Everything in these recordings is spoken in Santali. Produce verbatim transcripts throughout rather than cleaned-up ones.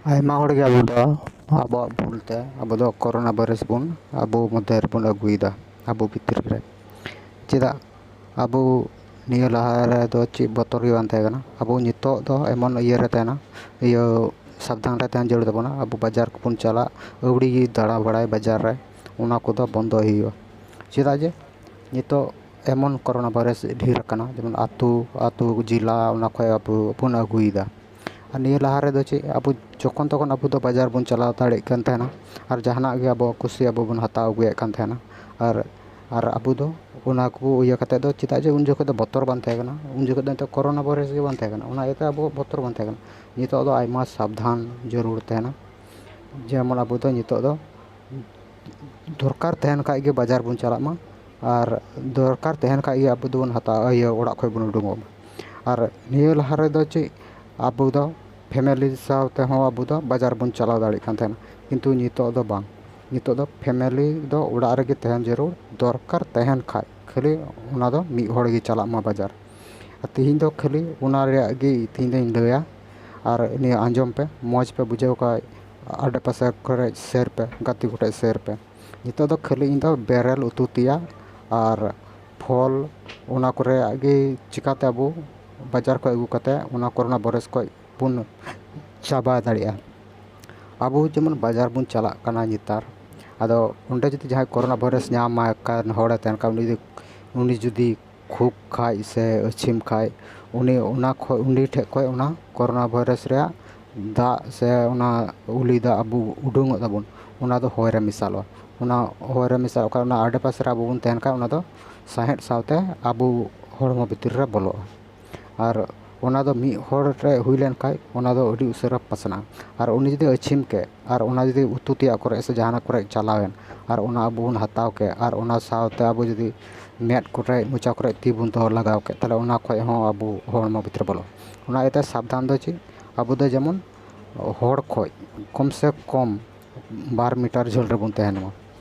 ᱟᱭᱢᱟ ᱦᱚᱲ ᱜᱮ ᱟᱵᱚ ᱫᱚ ᱟᱵᱚᱣᱟᱜ ᱵᱷᱩᱞ ᱛᱮ ᱟᱵᱚ ᱫᱚ ᱠᱳᱨᱳᱱᱟ ᱵᱷᱟᱭᱨᱟᱥ ᱵᱚᱱ ᱟᱵᱚ ᱢᱚᱫᱽᱫᱷᱮ ᱨᱮᱵᱚᱱ ᱟᱹᱜᱩᱭᱮᱫᱟ ᱟᱵᱚ ᱵᱷᱤᱛᱤᱨ ᱨᱮ᱾ ᱪᱮᱫᱟᱜ? ᱟᱵᱚ ᱱᱤᱭᱟᱹ ᱞᱟᱦᱟ ᱨᱮᱫᱚ ᱪᱮᱫ ᱵᱚᱛᱚᱨ ᱜᱮ ᱵᱟᱝ ᱛᱟᱦᱮᱸ ᱠᱟᱱᱟ᱾ ᱟᱵᱚ ᱱᱤᱛᱚᱜ ᱫᱚ ᱮᱢᱚᱱ ᱤᱭᱟᱹ ᱨᱮ ᱛᱟᱦᱮᱱᱟ, ᱤᱭᱟᱹ ᱥᱟᱵᱫᱷᱟᱱ ᱨᱮ ᱛᱟᱦᱮᱱ ᱡᱟᱹᱨᱩᱲ ᱛᱟᱵᱚᱱᱟ᱾ ᱟᱵᱚ ᱵᱟᱡᱟᱨ ᱠᱚᱵᱚᱱ ᱪᱟᱞᱟᱜ, ᱟᱹᱣᱲᱤ ᱜᱮ ᱫᱟᱬᱟ ᱵᱟᱲᱟᱭ ᱵᱟᱡᱟᱨ ᱨᱮ, ᱚᱱᱟ ᱠᱚᱫᱚ ᱵᱚᱱᱫᱚᱭ ᱦᱩᱭᱩᱜᱼᱟ᱾ ᱪᱮᱫᱟᱜ ᱡᱮ ᱱᱤᱛᱚᱜ ᱮᱢᱚᱱ ᱠᱳᱨᱳᱱᱟ ᱵᱷᱟᱭᱨᱟᱥ ᱰᱷᱮᱨ ᱟᱠᱟᱱᱟ, ᱡᱮᱢᱚᱱ ᱟᱹᱛᱩ ᱟᱹᱛᱩ ᱡᱮᱞᱟ ᱚᱱᱟ ᱠᱷᱚᱱ ᱟᱵᱚ ᱵᱚᱱ ᱟᱹᱜᱩᱭᱮᱫᱟ᱾ ᱟᱨ ᱱᱤᱭᱟᱹ ᱞᱟᱦᱟ ᱨᱮᱫᱚ ᱪᱮᱫ, ᱟᱵᱚ ᱡᱚᱠᱷᱚᱱ ᱛᱚᱠᱷᱚᱱ ᱟᱵᱚ ᱫᱚ ᱵᱟᱡᱟᱨ ᱵᱚᱱ ᱪᱟᱞᱟᱣ ᱫᱟᱲᱮᱭᱟᱜ ᱠᱟᱱ ᱛᱟᱦᱮᱱᱟ, ᱟᱨ ᱡᱟᱦᱟᱱᱟᱜ ᱜᱮ ᱟᱵᱚᱣᱟᱜ ᱠᱩᱥᱤ ᱟᱵᱚ ᱵᱚᱱ ᱦᱟᱛᱟᱣ ᱟᱹᱜᱩᱭᱮᱫ ᱠᱟᱱ ᱛᱟᱦᱮᱱᱟ᱾ ᱟᱨ ᱟᱨ ᱟᱵᱚ ᱫᱚ ᱚᱱᱟ ᱠᱚ ᱤᱭᱟᱹ ᱠᱟᱛᱮᱫ ᱫᱚ, ᱪᱮᱫᱟᱜ ᱡᱮ ᱩᱱ ᱡᱚᱠᱷᱚᱱ ᱫᱚ ᱵᱚᱛᱚᱨ ᱵᱟᱝ ᱛᱟᱦᱮᱸ ᱠᱟᱱᱟ, ᱩᱱ ᱡᱚᱠᱷᱚᱱ ᱫᱚ ᱮᱱᱛᱮᱫ ᱠᱳᱨᱳᱱᱟ ᱵᱷᱟᱭᱨᱟᱥ ᱜᱮ ᱵᱟᱝ ᱛᱟᱦᱮᱸ ᱠᱟᱱᱟ, ᱚᱱᱟ ᱤᱭᱟᱹᱛᱮ ᱟᱵᱚᱣᱟᱜ ᱵᱚᱛᱚᱨ ᱵᱟᱝ ᱛᱟᱦᱮᱸ ᱠᱟᱱᱟ᱾ ᱱᱤᱛᱚᱜ ᱫᱚ ᱟᱭᱢᱟ ᱥᱟᱵᱫᱷᱟᱱ ᱡᱟᱹᱨᱩᱲ ᱛᱟᱦᱮᱱᱟ᱾ ᱡᱮᱢᱚᱱ ᱟᱵᱚ ᱫᱚ ᱱᱤᱛᱚᱜ ᱫᱚ ᱫᱚᱨᱠᱟᱨ ᱛᱟᱦᱮᱱ ᱠᱷᱟᱡ ᱜᱮ ᱵᱟᱡᱟᱨ ᱵᱚᱱ ᱪᱟᱞᱟᱜ ᱢᱟ, ᱟᱨ ᱫᱚᱨᱠᱟᱨ ᱛᱟᱦᱮᱱ ᱠᱷᱟᱡ ᱜᱮ ᱟᱵᱚ ᱫᱚᱵᱚᱱ ᱦᱟᱛᱟᱣᱟ, ᱤᱭᱟᱹ, ᱚᱲᱟᱜ ᱠᱷᱚᱡ ᱵᱚᱱ ᱩᱰᱩᱝᱚᱜ ᱢᱟ᱾ ᱟᱨ ᱱᱤᱭᱟᱹ ᱞᱟᱦᱟ ᱨᱮᱫᱚ ᱪᱮᱫ, ᱟᱵᱚ ᱫᱚ ᱯᱷᱮᱢᱮᱞᱤ ᱥᱟᱶ ᱛᱮᱦᱚᱸ ᱟᱵᱚ ᱫᱚ ᱵᱟᱡᱟᱨ ᱵᱚᱱ ᱪᱟᱞᱟᱣ ᱫᱟᱲᱮᱭᱟᱜ ᱠᱟᱱ ᱛᱟᱦᱮᱱᱟ, ᱠᱤᱱᱛᱩ ᱱᱤᱛᱚᱜ ᱫᱚ ᱵᱟᱝ᱾ ᱱᱤᱛᱚᱜ ᱫᱚ ᱯᱷᱮᱢᱮᱞᱤ ᱫᱚ ᱚᱲᱟᱜ ᱨᱮᱜᱮ ᱛᱟᱦᱮᱱ ᱡᱟᱹᱨᱩᱲ, ᱫᱚᱨᱠᱟᱨ ᱛᱟᱦᱮᱱ ᱠᱷᱟᱡ ᱠᱷᱟᱹᱞᱤ ᱚᱱᱟ ᱫᱚ ᱢᱤᱫ ᱦᱚᱲ ᱜᱮ ᱪᱟᱞᱟᱜ ᱢᱟ ᱵᱟᱡᱟᱨ᱾ ᱟᱨ ᱛᱮᱦᱮᱧ ᱫᱚ ᱠᱷᱟᱹᱞᱤ ᱚᱱᱟ ᱨᱮᱭᱟᱜ ᱜᱮ ᱛᱮᱦᱮᱧ ᱫᱚᱧ ᱞᱟᱹᱭᱟ᱾ ᱟᱨ ᱱᱤᱭᱟᱹ ᱟᱸᱡᱚᱢ ᱯᱮ, ᱢᱚᱡᱽ ᱯᱮ ᱵᱩᱡᱷᱟᱹᱣ ᱠᱷᱟᱡ ᱟᱰᱮ ᱯᱟᱥᱮ ᱠᱚᱨᱮ ᱥᱮᱭᱟᱨ ᱯᱮ, ᱜᱟᱛᱮ ᱠᱚᱴᱷᱮᱡ ᱥᱮᱭᱟᱨ ᱯᱮ᱾ ᱱᱤᱛᱚᱜ ᱫᱚ ᱠᱷᱟᱹᱞᱤ ᱤᱧ ᱫᱚ ᱵᱮᱨᱮᱞ ᱩᱛᱩ ᱛᱮᱭᱟᱜ ᱟᱨ ᱯᱷᱚᱞ, ᱚᱱᱟ ᱠᱚᱨᱮᱭᱟᱜ ᱜᱮ ᱪᱤᱠᱟᱛᱮ ᱟᱵᱚ ᱵᱟᱡᱟᱨ ᱠᱷᱚᱡ ᱟᱹᱜᱩ ᱠᱟᱛᱮ ᱚᱱᱟ ᱠᱳᱨᱳᱱᱟ ᱵᱷᱟᱭᱨᱟᱥ ᱠᱷᱚᱡ ᱵᱚᱱ ᱪᱟᱵᱟ ᱫᱟᱲᱮᱭᱟᱜᱼᱟ᱾ ᱟᱵᱚ ᱡᱮᱢᱚᱱ ᱵᱟᱡᱟᱨ ᱵᱚᱱ ᱪᱟᱞᱟᱜ ᱠᱟᱱᱟ ᱱᱮᱛᱟᱨ, ᱟᱫᱚ ᱚᱸᱰᱮ ᱡᱩᱫᱤ ᱡᱟᱦᱟᱸᱭ ᱠᱳᱨᱳᱱᱟ ᱵᱷᱟᱭᱨᱟᱥ ᱧᱟᱢᱟᱭ ᱠᱟᱱ ᱦᱚᱲᱮ ᱛᱟᱦᱮᱱ ᱠᱷᱟᱱ, ᱩᱱᱤ ᱡᱩᱫᱤ, ᱩᱱᱤ ᱡᱩᱫᱤ ᱠᱷᱩᱜ ᱠᱷᱟᱡ ᱥᱮ ᱟᱹᱪᱷᱤᱢ ᱠᱷᱟᱡ, ᱩᱱᱤ ᱚᱱᱟ ᱠᱷᱚᱡ, ᱩᱱᱤ ᱴᱷᱮᱡ ᱠᱷᱚᱡ ᱚᱱᱟ ᱠᱳᱨᱳᱱᱟ ᱵᱷᱟᱭᱨᱟᱥ ᱨᱮᱭᱟᱜ ᱫᱟᱜ ᱥᱮ ᱚᱱᱟ ᱩᱞᱤ ᱫᱟᱜ ᱟᱵᱚ ᱩᱰᱩᱝᱚᱜ ᱛᱟᱵᱚᱱ, ᱚᱱᱟ ᱫᱚ ᱦᱚᱭ ᱨᱮ ᱢᱮᱥᱟᱞᱚᱜᱼᱟ᱾ ᱚᱱᱟ ᱦᱚᱭ ᱨᱮ ᱢᱮᱥᱟᱞᱚᱜ ᱠᱷᱟᱡ, ᱚᱱᱟ ᱟᱰᱮᱯᱟᱥᱮ ᱨᱮ ᱟᱵᱚ ᱵᱚᱱ ᱛᱟᱦᱮᱱ ᱠᱷᱟᱡ, ᱚᱱᱟ ᱫᱚ ᱥᱟᱦᱮᱫ ᱥᱟᱶᱛᱮ ᱟᱵᱚ ᱦᱚᱲᱢᱚ ᱵᱷᱤᱛᱤᱨ ᱨᱮ ᱵᱚᱞᱚᱜᱼᱟ᱾ ᱟᱨ ᱚᱱᱟ ᱫᱚ ᱢᱤᱫ ᱦᱚᱲ ᱨᱮ ᱦᱩᱭ ᱞᱮᱱ ᱠᱷᱟᱡ, ᱚᱱᱟ ᱫᱚ ᱟᱹᱰᱤ ᱩᱥᱟᱹᱨᱟ ᱯᱟᱥᱱᱟᱜᱼᱟ᱾ ᱟᱨ ᱩᱱᱤ ᱡᱩᱫᱤ ᱟᱹᱪᱷᱤᱢ ᱠᱮᱫ, ᱟᱨ ᱚᱱᱟ ᱡᱩᱫᱤ ᱩᱛᱩ ᱛᱮᱭᱟᱜ ᱠᱚᱨᱮ ᱥᱮ ᱡᱟᱦᱟᱱᱟᱜ ᱠᱚᱨᱮ ᱪᱟᱞᱟᱣᱮᱱ, ᱟᱨ ᱚᱱᱟ ᱟᱵᱚ ᱵᱚᱱ ᱦᱟᱛᱟᱣ ᱠᱮᱫ, ᱟᱨ ᱚᱱᱟ ᱥᱟᱶᱛᱮ ᱟᱵᱚ ᱡᱩᱫᱤ ᱢᱮᱫ ᱠᱚᱨᱮ, ᱢᱚᱪᱟ ᱠᱚᱨᱮ ᱛᱤ ᱵᱚᱱ ᱫᱚᱦᱚ ᱞᱟᱜᱟᱣ ᱠᱮᱫ, ᱛᱟᱦᱞᱮ ᱚᱱᱟ ᱠᱷᱚᱡ ᱦᱚᱸ ᱟᱵᱚ ᱦᱚᱲᱢᱚ ᱵᱷᱤᱛᱨᱤ ᱵᱚᱞᱚᱜᱼᱟ᱾ ᱚᱱᱟ ᱤᱭᱟᱹᱛᱮ ᱥᱟᱵᱫᱷᱟᱱ ᱫᱚ ᱪᱮᱫ, ᱟᱵᱚ ᱫᱚ ᱡᱮᱢᱚᱱ ᱦᱚᱲ ᱠᱷᱚᱡ ᱠᱚᱢ ᱥᱮ ᱠᱚᱢ ᱵᱟᱨ ᱢᱤᱴᱟᱨ ᱡᱷᱟᱹᱞ ᱨᱮᱵᱚᱱ ᱛᱟᱦᱮᱱ ᱢᱟ᱾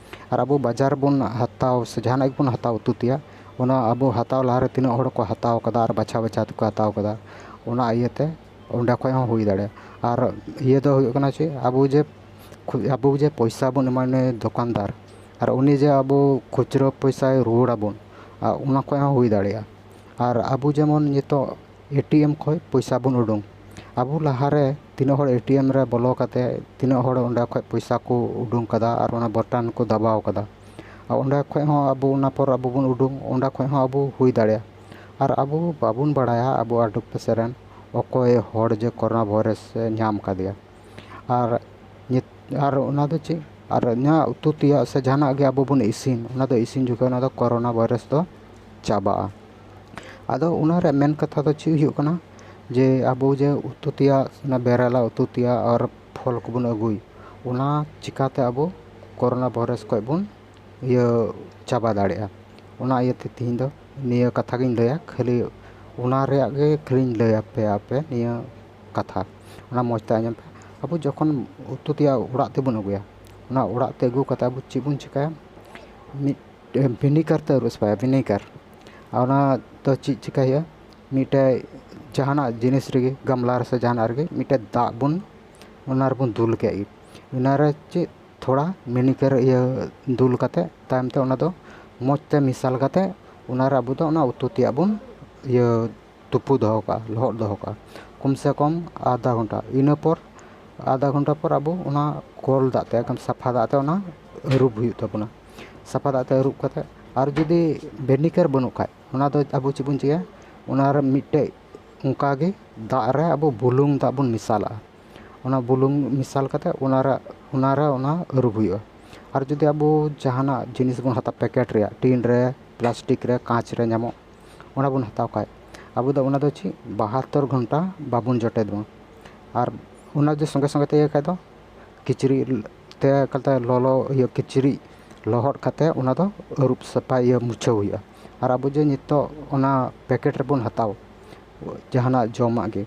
ᱟᱨ ᱟᱵᱚ ᱵᱟᱡᱟᱨ ᱵᱚᱱ ᱦᱟᱛᱟᱣ ᱥᱮ ᱡᱟᱦᱟᱱᱟᱜ ᱜᱮᱵᱚᱱ ᱦᱟᱛᱟᱣ ᱩᱛᱩ ᱛᱮᱭᱟᱜ, ᱚᱱᱟ ᱟᱵᱚ ᱦᱟᱛᱟᱣ ᱞᱟᱦᱟᱨᱮ ᱛᱤᱱᱟᱹᱜ ᱦᱚᱲ ᱠᱚ ᱦᱟᱛᱟᱣ ᱠᱟᱫᱟ ᱟᱨ ᱵᱟᱪᱷᱟᱣ ᱵᱟᱪᱷᱟᱣ ᱛᱮᱠᱚ ᱦᱟᱛᱟᱣ ᱠᱟᱫᱟ, ᱚᱱᱟ ᱤᱭᱟᱹᱛᱮ ᱚᱸᱰᱮ ᱠᱷᱚᱡ ᱦᱚᱸ ᱦᱩᱭ ᱫᱟᱲᱮᱭᱟᱜᱼᱟ᱾ ᱟᱨ ᱤᱭᱟᱹ ᱫᱚ ᱦᱩᱭᱩᱜ ᱠᱟᱱᱟ ᱪᱮᱫ, ᱟᱵᱚ ᱡᱮ ᱠᱷᱩ-, ᱟᱵᱚ ᱡᱮ ᱯᱚᱭᱥᱟ ᱵᱚᱱ ᱮᱢᱟ ᱩᱱᱤ ᱫᱚᱠᱟᱱᱫᱟᱨ, ᱟᱨ ᱩᱱᱤ ᱡᱮ ᱟᱵᱚ ᱠᱷᱩᱪᱨᱟᱹ ᱯᱚᱭᱥᱟᱭ ᱨᱩᱣᱟᱹᱲ ᱟᱵᱚᱱ, ᱟᱨ ᱚᱱᱟ ᱠᱷᱚᱱ ᱦᱚᱸ ᱦᱩᱭ ᱫᱟᱲᱮᱭᱟᱜᱼᱟ᱾ ᱟᱨ ᱟᱵᱚ ᱡᱮᱢᱚᱱ ᱱᱤᱛᱚᱜ ᱮ ᱴᱤ ᱮᱢ ᱠᱷᱚᱱ ᱯᱚᱭᱥᱟ ᱵᱚᱱ ᱩᱰᱩᱝ, ᱟᱵᱚ ᱞᱟᱦᱟᱨᱮ ᱛᱤᱱᱟᱹᱜ ᱦᱚᱲ ᱮ ᱴᱤ ᱮᱢ ᱨᱮ ᱵᱚᱞᱚ ᱠᱟᱛᱮ ᱛᱤᱱᱟᱹᱜ ᱦᱚᱲ ᱚᱸᱰᱮ ᱠᱷᱚᱱ ᱯᱚᱭᱥᱟ ᱠᱚ ᱩᱰᱩᱝ ᱠᱟᱫᱟ ᱟᱨ ᱚᱱᱟ ᱵᱚᱴᱟᱱ ᱠᱚ ᱫᱟᱵᱟᱣ ᱠᱟᱫᱟ, ᱟᱨ ᱚᱸᱰᱮ ᱠᱷᱚᱱ ᱦᱚᱸ ᱟᱵᱚ ᱚᱱᱟ ᱯᱚᱨ ᱟᱵᱚ ᱵᱚᱱ ᱩᱰᱩᱝ, ᱚᱸᱰᱮ ᱠᱷᱚᱱ ᱦᱚᱸ ᱟᱵᱚ ᱦᱩᱭ ᱫᱟᱲᱮᱭᱟᱜᱼᱟ᱾ ᱟᱨ ᱟᱵᱚ ᱵᱟᱵᱚᱱ ᱵᱟᱲᱟᱭᱟ ᱟᱵᱚ ᱟᱰᱮ ᱯᱟᱥᱮ ᱨᱮᱱ ᱚᱠᱚᱭ ᱦᱚᱲ ᱡᱮ ᱠᱳᱨᱳᱱᱟ ᱵᱷᱟᱭᱨᱟᱥ ᱮ ᱧᱟᱢ ᱠᱟᱫᱮᱭᱟ᱾ ᱟᱨ ᱱᱤᱛ-, ᱟᱨ ᱚᱱᱟ ᱫᱚ ᱪᱮᱫ? ᱟᱨ ᱱᱚᱣᱟ ᱩᱛᱩ ᱛᱮᱭᱟᱜ ᱥᱮ ᱡᱟᱦᱟᱱᱟᱜ ᱜᱮ ᱟᱵᱚ ᱵᱚᱱ ᱤᱥᱤᱱ, ᱚᱱᱟ ᱫᱚ ᱤᱥᱤᱱ ᱡᱚᱠᱷᱚᱱ ᱚᱱᱟ ᱫᱚ ᱠᱳᱨᱳᱱᱟ ᱵᱷᱟᱭᱨᱟᱥ ᱫᱚ ᱪᱟᱵᱟᱜᱼᱟ᱾ ᱟᱫᱚ ᱚᱱᱟ ᱨᱮᱭᱟᱜ ᱢᱮᱱ ᱠᱟᱛᱷᱟ ᱫᱚ ᱪᱮᱫ ᱦᱩᱭᱩᱜ ᱠᱟᱱᱟ, ᱡᱮ ᱟᱵᱚ ᱡᱮ ᱩᱛᱩ ᱛᱮᱭᱟᱜ, ᱚᱱᱟ ᱵᱮᱨᱮᱞᱟᱜ ᱩᱛᱩ ᱛᱮᱭᱟᱜ ᱟᱨ ᱯᱷᱚᱞ ᱠᱚᱵᱚᱱ ᱟᱹᱜᱩᱭ, ᱚᱱᱟ ᱪᱤᱠᱟᱛᱮ ᱟᱵᱚ ᱠᱳᱨᱳᱱᱟ ᱵᱷᱟᱭᱨᱟᱥ ᱠᱷᱚᱱ ᱵᱚᱱ ᱤᱭᱟᱹ ᱪᱟᱵᱟ ᱫᱟᱲᱮᱭᱟᱜᱼᱟ? ᱚᱱᱟ ᱤᱭᱟᱹᱛᱮ ᱛᱮᱦᱮᱧ ᱫᱚ ᱱᱤᱭᱟᱹ ᱠᱟᱛᱷᱟ ᱜᱤᱧ ᱞᱟᱹᱭᱟ, ᱠᱷᱟᱹᱞᱤ ᱚᱱᱟ ᱨᱮᱭᱟᱜ ᱜᱮ ᱠᱷᱟᱹᱞᱤᱧ ᱞᱟᱹᱭ ᱟᱯᱮᱭᱟ ᱟᱯᱮ ᱱᱤᱭᱟᱹ ᱠᱟᱛᱷᱟ, ᱚᱱᱟ ᱢᱚᱡᱽ ᱛᱮ ᱟᱸᱡᱚᱢ ᱯᱮ᱾ ᱟᱵᱚ ᱡᱚᱠᱷᱚᱱ ᱩᱛᱩ ᱛᱮᱭᱟᱜ ᱚᱲᱟᱜ ᱛᱮᱵᱚᱱ ᱟᱹᱜᱩᱭᱟ, ᱚᱱᱟ ᱚᱲᱟᱜ ᱛᱮ ᱟᱹᱜᱩ ᱠᱟᱛᱮ ᱟᱵᱚ ᱪᱮᱫ ᱵᱚᱱ ᱪᱤᱠᱟᱹᱭᱟ? ᱢᱤᱫ ᱵᱷᱤᱱᱤᱜᱟᱨ ᱛᱮ ᱟᱹᱨᱩᱵ ᱥᱟᱯᱷᱟᱭᱟ, ᱵᱷᱤᱱᱤᱜᱟᱨ᱾ ᱟᱨ ᱚᱱᱟ ᱫᱚ ᱪᱮᱫ ᱪᱤᱠᱟᱹᱭ ᱦᱩᱭᱩᱜᱼᱟ? ᱢᱤᱫᱴᱮᱡ ᱡᱟᱦᱟᱱᱟᱜ ᱡᱤᱱᱤᱥ ᱨᱮᱜᱮ, ᱜᱟᱢᱞᱟ ᱨᱮ ᱥᱮ ᱡᱟᱦᱟᱱᱟᱜ ᱨᱮᱜᱮ ᱢᱤᱫᱴᱮᱡ ᱫᱟᱜ ᱵᱚᱱ, ᱚᱱᱟ ᱨᱮᱵᱚᱱ ᱫᱩᱞ ᱠᱮᱫ ᱜᱮ᱾ ᱚᱱᱟ ᱨᱮ ᱪᱮᱫ ᱛᱷᱚᱲᱟ ᱵᱷᱤᱱᱤᱜᱟᱨ ᱤᱭᱟᱹ ᱫᱩᱞ ᱠᱟᱛᱮ ᱛᱟᱭᱚᱢ ᱛᱮ ᱚᱱᱟ ᱫᱚ ᱢᱚᱡᱽ ᱛᱮ ᱢᱮᱥᱟᱞ ᱠᱟᱛᱮ ᱚᱱᱟ ᱨᱮ ᱟᱵᱚ ᱫᱚ ᱚᱱᱟ ᱩᱛᱩ ᱛᱮᱭᱟᱜ ᱵᱚᱱ ᱤᱭᱟᱹ ᱛᱩᱯᱩ ᱫᱚᱦᱚ ᱠᱟᱜᱼᱟ, ᱞᱚᱦᱚᱫ ᱫᱚᱦᱚ ᱠᱟᱜᱼᱟ, ᱠᱚᱢ ᱥᱮ ᱠᱚᱢ ᱟᱫᱷᱟ ᱜᱷᱚᱱᱴᱟ᱾ ᱤᱱᱟᱹ ᱯᱚᱨ, ᱟᱫᱷᱟ ᱜᱷᱚᱱᱴᱟ ᱯᱚᱨ ᱟᱵᱚ ᱚᱱᱟ ᱠᱚᱞ ᱫᱟᱜ ᱛᱮ, ᱮᱠᱫᱚᱢ ᱥᱟᱯᱷᱟ ᱫᱟᱜ ᱛᱮ ᱚᱱᱟ ᱟᱹᱨᱩᱵ ᱦᱩᱭᱩᱜ ᱛᱟᱵᱚᱱᱟ᱾ ᱥᱟᱯᱷᱟ ᱫᱟᱜ ᱛᱮ ᱟᱹᱨᱩᱵ ᱠᱟᱛᱮ, ᱟᱨ ᱡᱩᱫᱤ ᱵᱷᱤᱱᱤᱜᱟᱨ ᱵᱟᱹᱱᱩᱜ ᱠᱷᱟᱡ, ᱚᱱᱟ ᱫᱚ ᱟᱵᱚ ᱪᱮᱫ ᱵᱚᱱ ᱪᱤᱠᱟᱹᱭᱟ? ᱚᱱᱟ ᱨᱮ ᱢᱤᱫᱴᱮᱡ ᱚᱱᱠᱟ ᱜᱮ ᱫᱟᱜ ᱨᱮ ᱟᱵᱚ ᱵᱩᱞᱩᱝ ᱫᱟᱜ ᱵᱚᱱ ᱢᱮᱥᱟᱞᱟᱜᱼᱟ᱾ ᱚᱱᱟ ᱵᱩᱞᱩᱝ ᱢᱮᱥᱟᱞ ᱠᱟᱛᱮ ᱚᱱᱟ ᱨᱮ, ᱚᱱᱟ ᱨᱮ ᱚᱱᱟ ᱟᱹᱨᱩᱵ ᱦᱩᱭᱩᱜᱼᱟ᱾ ᱟᱨ ᱡᱩᱫᱤ ᱟᱵᱚ ᱡᱟᱦᱟᱱᱟᱜ ᱡᱤᱱᱤᱥ ᱵᱚᱱ ᱦᱟᱛᱟᱣᱟ, ᱯᱮᱠᱮᱴ ᱨᱮᱭᱟᱜ, ᱴᱤᱱ ᱨᱮ, ᱯᱞᱟᱥᱴᱤᱠ ᱨᱮ, ᱠᱟᱸᱪ ᱨᱮ ᱧᱟᱢᱚᱜ, ᱚᱱᱟ ᱵᱚᱱ ᱦᱟᱛᱟᱣ ᱠᱷᱟᱡ, ᱟᱵᱚ ᱫᱚ ᱚᱱᱟ ᱫᱚ ᱪᱮᱫ, ᱵᱟᱦᱟᱛᱛᱳᱨ ᱜᱷᱚᱱᱴᱟ ᱵᱟᱵᱚᱱ ᱡᱚᱴᱮᱫ ᱢᱟ᱾ ᱟᱨ ᱚᱱᱟ ᱡᱩᱫᱤ ᱥᱚᱸᱜᱮ ᱥᱚᱸᱜᱮ ᱛᱮ ᱤᱭᱟᱹ ᱠᱷᱟᱡ ᱫᱚ, ᱠᱤᱪᱨᱤᱡ ᱛᱮ ᱠᱟᱛᱮ ᱞᱚᱞᱚ ᱤᱭᱟᱹ ᱠᱤᱪᱨᱤᱡ ᱞᱚᱦᱚᱫ ᱠᱟᱛᱮ ᱚᱱᱟ ᱫᱚ ᱟᱹᱨᱩᱵ ᱥᱟᱯᱷᱟ ᱤᱭᱟᱹ ᱢᱩᱪᱷᱟᱹᱣ ᱦᱩᱭᱩᱜᱼᱟ᱾ ᱟᱨ ᱟᱵᱚ ᱡᱮ ᱱᱤᱛᱚᱜ ᱚᱱᱟ ᱯᱮᱠᱮᱴ ᱨᱮᱵᱚᱱ ᱦᱟᱛᱟᱣ ᱡᱟᱦᱟᱱᱟᱜ ᱡᱚᱢᱟᱜ ᱜᱮ,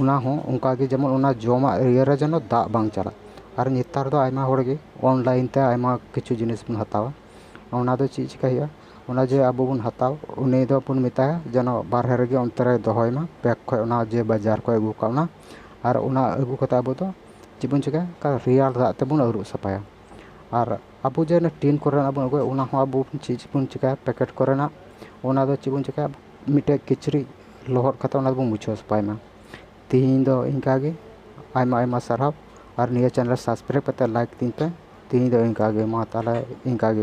ᱚᱱᱟ ᱦᱚᱸ ᱚᱱᱠᱟ ᱜᱮ ᱡᱮᱢᱚᱱ ᱚᱱᱟ ᱡᱚᱢᱟᱜ ᱤᱭᱟᱹ ᱨᱮ ᱡᱮᱱᱚ ᱫᱟᱜ ᱵᱟᱝ ᱪᱟᱞᱟᱜ᱾ ᱟᱨ ᱱᱮᱛᱟᱨ ᱫᱚ ᱟᱭᱢᱟ ᱦᱚᱲ ᱜᱮ ᱚᱱᱞᱟᱭᱤᱱ ᱛᱮ ᱟᱭᱢᱟ ᱠᱤᱪᱷᱩ ᱡᱤᱱᱤᱥ ᱵᱚᱱ ᱦᱟᱛᱟᱣᱟ᱾ ᱚᱱᱟ ᱫᱚ ᱪᱮᱫ ᱪᱤᱠᱟᱹᱭ ᱦᱩᱭᱩᱜᱼᱟ? ᱚᱱᱟ ᱡᱮ ᱟᱵᱚ ᱵᱚᱱ ᱦᱟᱛᱟᱣ, ᱩᱱᱤ ᱫᱚᱵᱚᱱ ᱢᱮᱛᱟᱭᱟ ᱡᱮᱱᱚ ᱵᱟᱨᱦᱮ ᱨᱮᱜᱮ ᱚᱱᱛᱮ ᱨᱮ ᱫᱚᱦᱚᱭ ᱢᱟ, ᱯᱮᱠ ᱠᱷᱚᱡ ᱚᱱᱟ ᱡᱮ ᱵᱟᱡᱟᱨ ᱠᱷᱚᱡ ᱟᱹᱜᱩ ᱠᱟᱜ ᱚᱱᱟ, ᱟᱨ ᱚᱱᱟ ᱟᱹᱜᱩ ᱠᱟᱛᱮ ᱟᱵᱚ ᱫᱚ ᱪᱮᱫ ᱵᱚᱱ ᱪᱤᱠᱟᱹᱭᱟ? ᱚᱱᱠᱟ ᱨᱮᱭᱟᱲ ᱫᱟᱜ ᱛᱮᱵᱚᱱ ᱟᱹᱨᱩᱵ ᱥᱟᱯᱷᱟᱭᱟ᱾ ᱟᱨ ᱟᱵᱚ ᱡᱮ ᱚᱱᱟ ᱴᱤᱱ ᱠᱚᱨᱮᱱᱟᱜ ᱵᱚᱱ ᱟᱹᱜᱩᱭᱟ, ᱚᱱᱟ ᱦᱚᱸ ᱟᱵᱚ ᱪᱮᱫ ᱵᱚᱱ ᱪᱤᱠᱟᱹᱭᱟ? ᱯᱮᱠᱮᱴ ᱠᱚᱨᱮᱱᱟᱜ ᱚᱱᱟ ᱫᱚ ᱪᱮᱫ ᱵᱚᱱ ᱪᱤᱠᱟᱹᱭᱟ? ᱢᱤᱫᱴᱮᱡ ᱠᱤᱪᱨᱤᱡ ᱞᱚᱦᱚᱫ ᱠᱟᱛᱮ ᱚᱱᱟ ᱫᱚᱵᱚᱱ ᱢᱩᱪᱷᱟᱹᱣ ᱥᱟᱯᱷᱟᱭ ᱢᱟ᱾ ᱛᱤᱦᱤᱧ ᱫᱚ ᱤᱱᱠᱟ ᱜᱮ, ᱟᱭᱢᱟ ᱟᱭᱢᱟ ᱥᱟᱨᱦᱟᱣ᱾ ᱟᱨ ᱱᱤᱭᱟᱹ ᱪᱮᱱᱮᱞ ᱥᱟᱵᱥᱠᱨᱟᱭᱤᱵ ᱠᱟᱛᱮ ᱞᱟᱭᱤᱠ ᱛᱤᱧ ᱯᱮ᱾ ᱛᱤᱦᱤᱧ ᱫᱚ ᱤᱱᱠᱟ ᱜᱮ, ᱢᱟ ᱛᱟᱦᱚᱞᱮ ᱤᱱᱠᱟ ᱜᱮ᱾